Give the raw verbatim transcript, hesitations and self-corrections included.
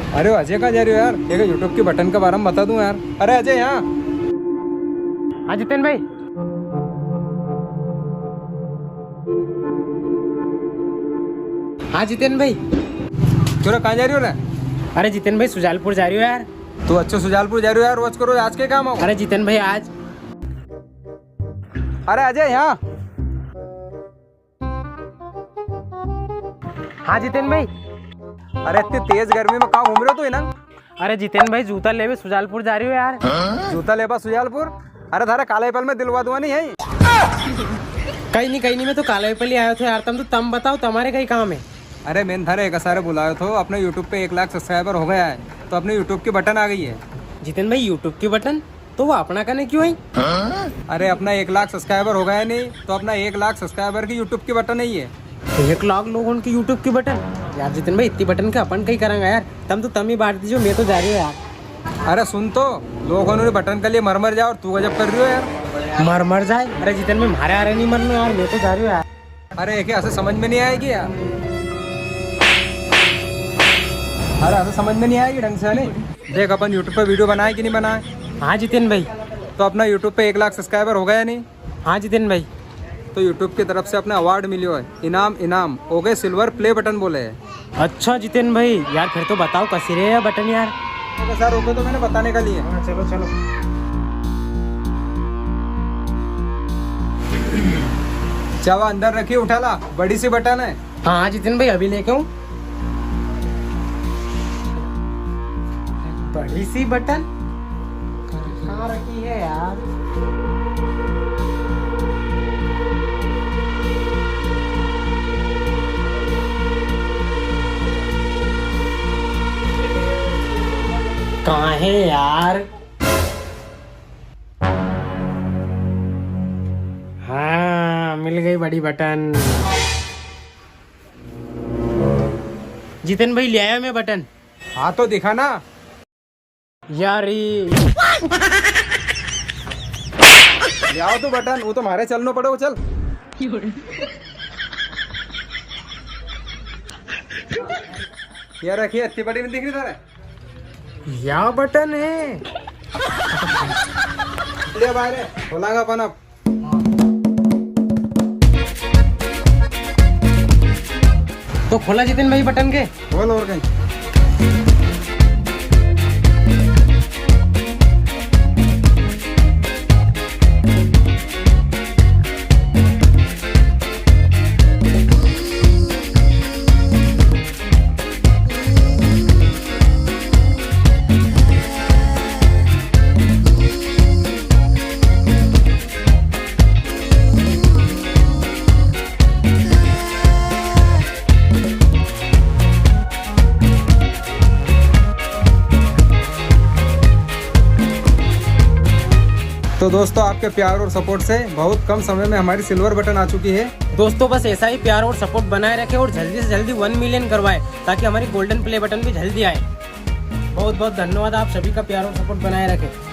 अरे अजय, कहाँ जा रही हो यार? एक YouTube की बटन के बारे में बता दूं यार। अरे अजय, यहाँ। हाँ जितेन भाई। हाँ जितेन भाई। छोरा, कहाँ जा रही हो रे? अरे जितेन भाई, सुजालपुर जा रही हो यार। तू अच्छो सुजालपुर जा रही हो यार, रोज को रोज, आज के काम हो? अरे जितेन भाई, आज। अरे अजय, यहाँ। हाँ जितेन भाई। अरे इतनी तेज गर्मी में कहाँ घूम रहे हो तू इनांग? अरे जितेन भाई, जूता लेवे सुजालपुर जा रही हो यार। जूता लेबा सुजालपुर? अरे थारे कालापीपल में दिलवा दूंगा नी है। कई नी, कई नी, मैं तो कालापीपल ही आयो थो यार। तम तो तम बताओ, तमारे कई काम है? अरे मैंने थारे एक सारे बुलायो थो, अपने YouTube पे एक लाख subscriber हो गया है, तो अपने YouTube की बटन आ गई है। जितेन भाई, YouTube की बटन? तो वो अपना कने क्यों है? अरे अपना एक लाख subscriber हो गया नी, तो अपना एक लाख subscriber की YouTube की बटन है ये। एक लाख लोगों की YouTube की बटन? यार जितेन भाई, इतनी बटन के अपन कई करांगा यार, तम तो तम ही बांट दीजो, मैं तो जा रही हूँ यार। अरे सुन तो, लोगों ने बटन के लिए मर मर जाए और तू गजब कर रही हो यार। मर मर जाए? अरे जितेन भाई, मारे आरे नी मरनो यार, मैं तो जा रही हूँ यार। अरे, ये क्या, ऐसे समझ में नहीं आएगी यार? अरे, ऐसे समझ में नहीं आएगी ढंग से, है नी? देख, अपन YouTube पे video बनाए कि नहीं बनाए? हाँ जितेन भाई। तो अपना YouTube पे एक लाख subscriber हो गया नहीं? हाँ जितेन भाई। तो YouTube की तरफ से अपने award मिलियो है, इनाम, इनाम, हो गए silver play button बोले है। अच्छा जितेन भाई, यार फिर तो बताओ कसी रे या बटन यार। तो सर रुको, तो मैंने बताने का लिए। हाँ, चलो, चलो। चावा अंदर रखी, उठा ला, बड़ी सी बटन है। हाँ जितेन भाई, अभी लेके हूँ। बड़ी सी बटन कहाँ रखी है यार? कहाँ है यार? हाँ, मिल गई बड़ी बटन। जितेन भाई, ले आया मैं बटन। हाँ, तो दिखा ना। यारी। ले आओ तू बटन, वो तो मारे चलनो पड़े, वो चल। यार रखिए, इतनी बड़ी नहीं दिख रही थारे? या बटन है। ले बाहर, खोलांगा अपन अब। तो खोला जितेन भाई बटन के। खोल और कहीं। तो दोस्तों, आपके प्यार और support से बहुत कम समय में हमारी silver button आ चुकी है। दोस्तों, बस ऐसा ही प्यार और support बनाए रखें और जल्दी से जल्दी one million करवाएं, ताकि हमारी golden play button भी जल्दी आए। बहुत बहुत धन्यवाद, आप सभी का प्यार और support बनाए रखें।